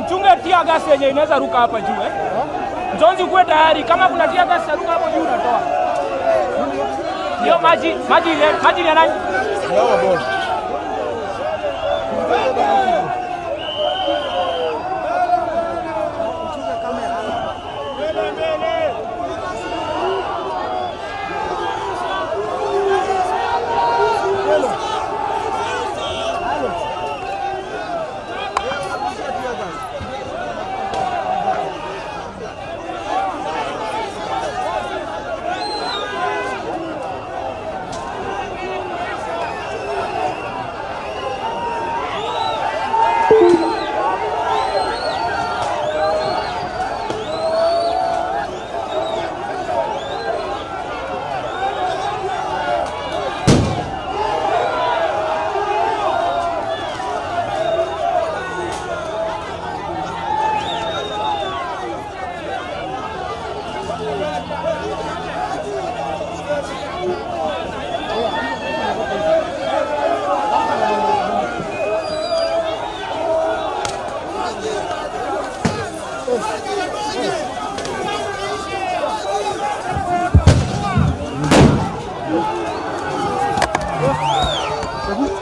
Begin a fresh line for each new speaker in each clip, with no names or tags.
Mchunge tear gas yenye inaweza ruka hapa juu eh. Mzonzi kuwe tayari kama kuna tear gas ruka hapo juu unatoa. Ndio maji, maji ile, maji ni ya nani?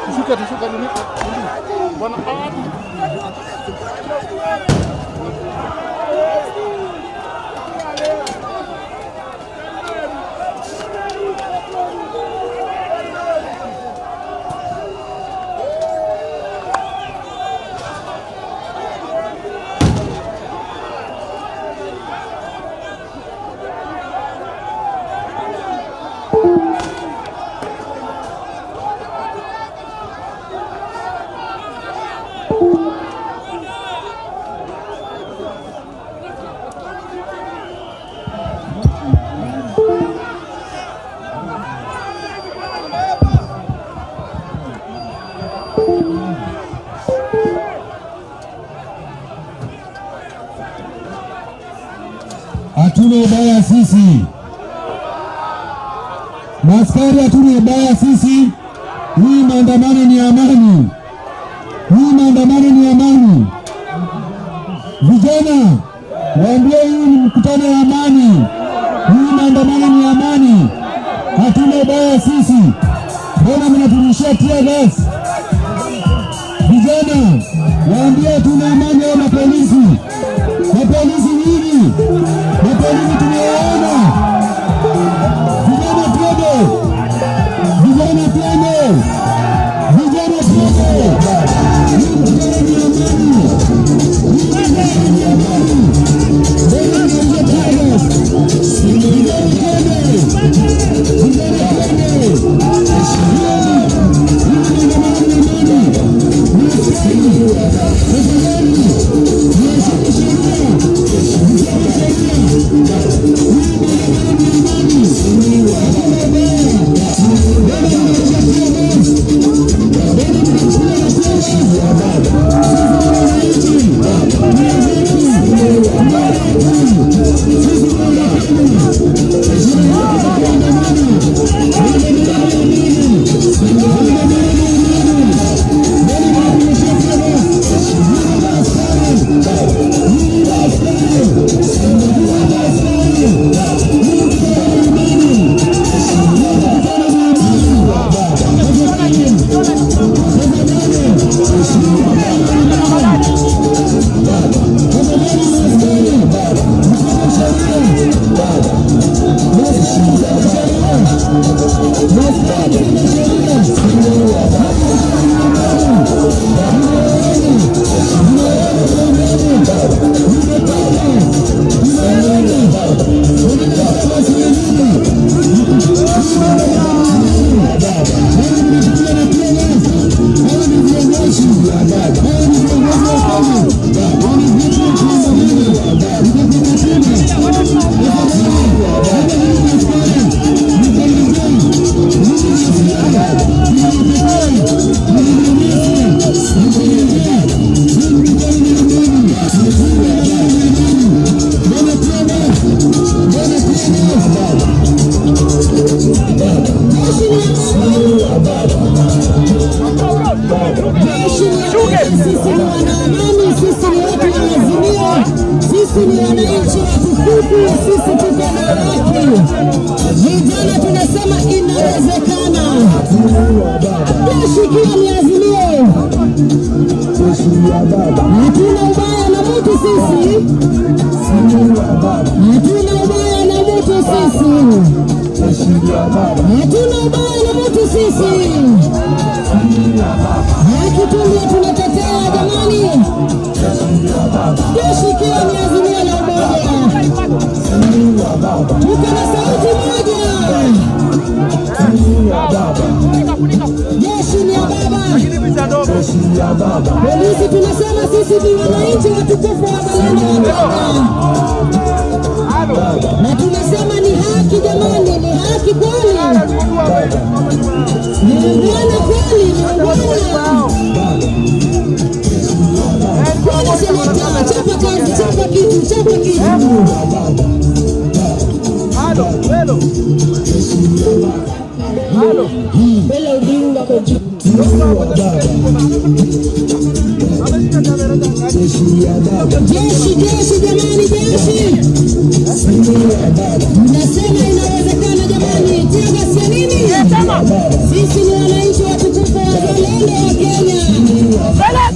Tushuka, tushuka nini? Bwana hadi.
Hatuna ubaya sisi, maskari, hatuna ubaya sisi. Hii maandamano ni amani, hii maandamano ni amani. Vijana waambie, hii ni mkutano wa amani, hii maandamano ni amani, hatuna ubaya sisi. Mbona mnaturushia tear gas? Vijana waambie hatuna amani. Hao mapolisi, mapolisi nyinyi, mapolisi tumewaona. Vijana twende, vijana twende, vijana twende. Hii mkutano ni amani, hii mkutano ni amani. Mbona mnaingia tear gas? Vijana twende, vijana twende. Hii maandamano ni amani. Ni askari, tafadhali mheshimu sheria, mfuate sheria. Hii maandamano ni amani, hakuna ubaya. Mbona mnarushia tear gas? Mbona mnachukulia na tear gas? Sisi ni wananchi, ni haki, ni haki. Sisi ni wanapenda, tuna haki za kuandamana. Maandamano ni amani, maandamano ni amani. Mbona mnaturushia tear gas? Nyinyi maaskari, nyinyi maaskari, nyinyi maaskari, hii mkutano ni amani, hii mkutano ni amani. Tafadhali.
Vipi? Sisi tuko na haki. Vijana tunasema inawezekana. Jeshi ikiwa ni Azimio, hatuna ubaya na mtu sisi, hatuna ubaya na mtu sisi, hatuna ubaya na mtu sisi. Haki tu ndio tunatetea jamani. Jeshi ikiwa ni Azimio la Umoja, tuko na sauti moja. Jeshi ni ya baba. Polisi tunasema sisi ni wananchi watukufu wazalendo wa Kenya, na tunasema ni haki jamani, ni haki kweli, ni ungwana kweli, ni ungwana kweli. Seneta, chapa kazi, chapa kitu, chapa kitu.
Halo, hello. Halo.
Bela Odinga kwa juu. Jeshi, jeshi jamani, jeshi! Mnasema inawezekana jamani, tear gas ya nini? Sisi ni wananchi watukufu wazalendo wa Kenya.
Mbele.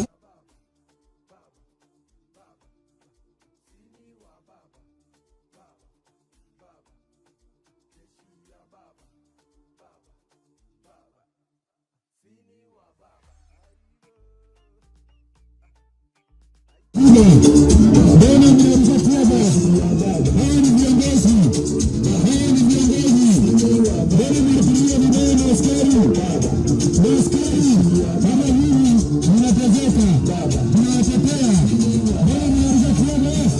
Mbona mnarusha tear gas? Hawa ni viongozi, hawa ni viongozi. Mbona mnatumia vibaya maaskari? Maaskari kama nyinyi mnateseka, tunawatetea. Mbona mnarusha tear gas?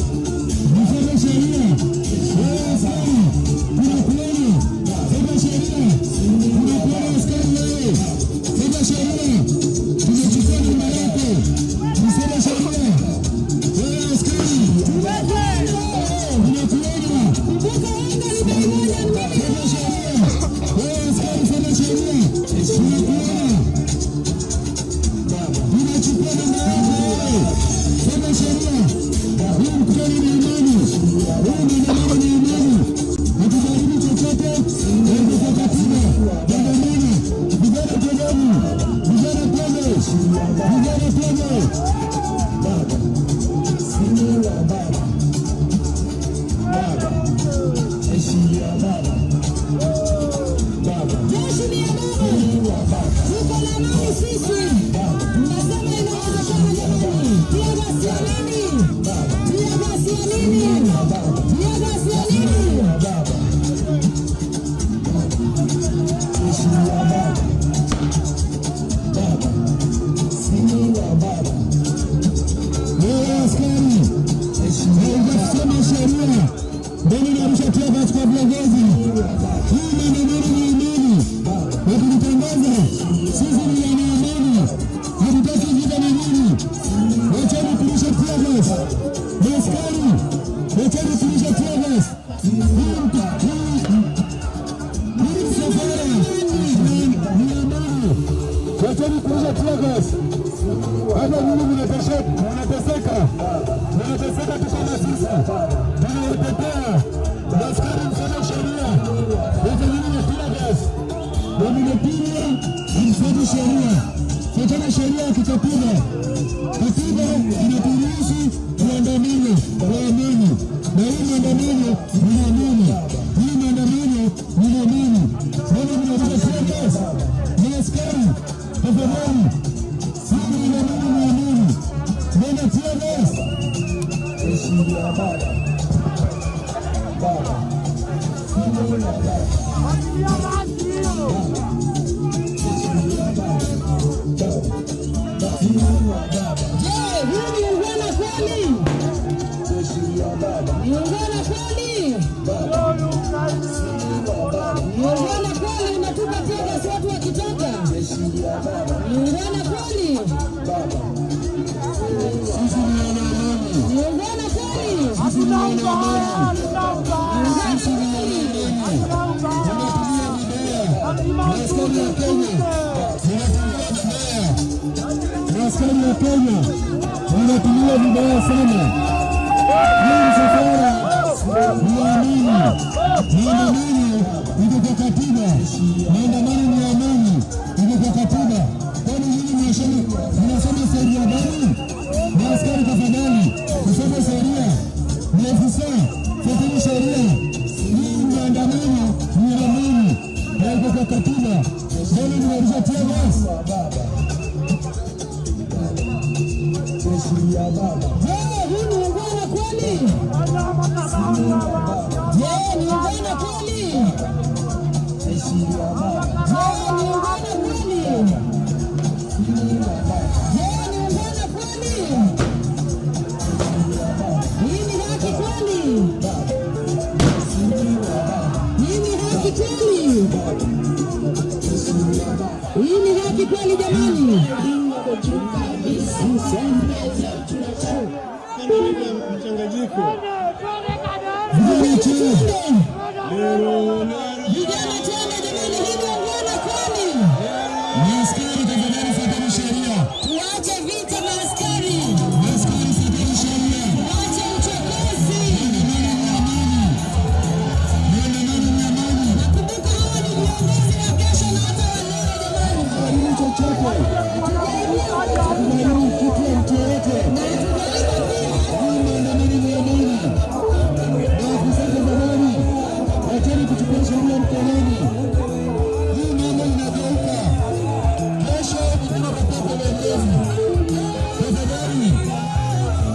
Mfuate sheria. Wewe askari, tunakuona. Fuata sheria. Tunakuona askari wewe. Fuata sheria. Tumechukua namba yako. Mfuate sheria. Wewe askari, tunakuona.
Kumbuka unga ni bei moja, ni mimi.
Fuata sheria. Wewe askari, fuata sheria. Tunakuona. Tunachukua namba yako wewe. Fuata sheria. Huu mkutano ni amani. Huu maandamano ni amani. Hatujaribu chochote. Ndio kwa katiba. Maandamano. Vijana twendeni. Vijana twende. Vijana twende.
Jeshi ni ya baba. Tuko na amani sisi. Tunasema inawezekana jamani. Tear gas ya nini? Tear gas ya nini? Tear gas ya nini?
Wewe askari, haujasoma sheria, mbona unarusha tear gas kwa viongozi? Hii maandamano ni amani, wakitutangaza sisi ni wana amani, hatutaki vita na nyinyi. Wacheni kurusha tear gas. Maaskari, wacheni kurusha tear gas. Hii msafara ni amani, wacheni kurusha tear gas. Hata nyinyi mnateseka, mnateseka, mnateseka tu kama sisi, tunawatetea. Askari, mfuate sheria, wacheni na tear gas na mnapigwa, hamfuati sheria. Fuatana sheria ya kikatiba. Katiba inaturuhusu tuandamane kwa amani, na hii maandamano ni amani, hii maandamano ni amani. Mbona mnarusha tear gas? Ni askari, tafadhali. Hii maandamano ni amani. Mbona tear gas?
Je, huu ni ungwana kweli? Ni ungwana kweli? Ni ungwana kweli unatupa tear gas watu wakitoka? Ni ungwana kweli?
Sisi ni wana amani.
Ni ungwana kweli?
Sisi ni wana amani. Sisi ni wana amani. Tunatumia vibaya. Maaskari wa Kenya, mnatumia vibaya. Maaskari wa Kenya, mnatumia vibaya sana. Hii msafara Vijana twende.
Vijana twende jamani, hii ni ungwana kwani?
Maaskari tafadhali fuateni sheria.
Tuache vita maaskari,
Maaskari fuateni sheria.
tuache uchokozi.
Maandamano ni amani. Maandamano ni amani.
Nakumbuka hawa ni viongozi wa kesho na hata wa leo jamani.
Hatuharibu chochote. Hatuharibu kitu ya mtu yeyote.
Na hatujaiba pia.
Hii maandamano ni amani. Maafisa tafadhali, wacheni kuchukua sheria mkononi. Hii mambo inageuka. Kesho ni kwa uongozi. Tafadhali,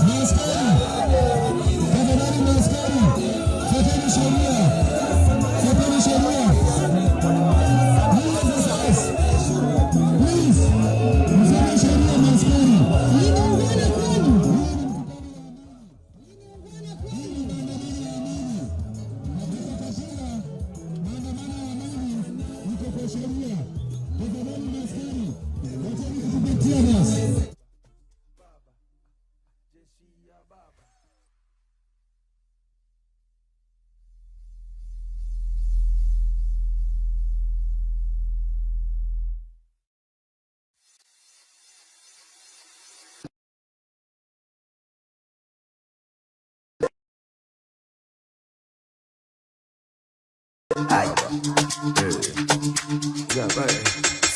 maaskari, tafadhali maaskari, fuateni sheria, fuateni sheria. Please, officers, please, mfuate sheria maaskari.
Hii ni ungwana kwani? Hii ni ungwana kwani?
Maandamano ya amani iko kwa sheria. Tafadhali maaskari, wacheni kutupa tear gas.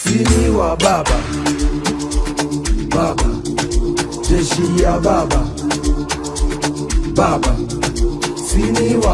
Sini wa baba baba, jeshi ya baba baba, sini wa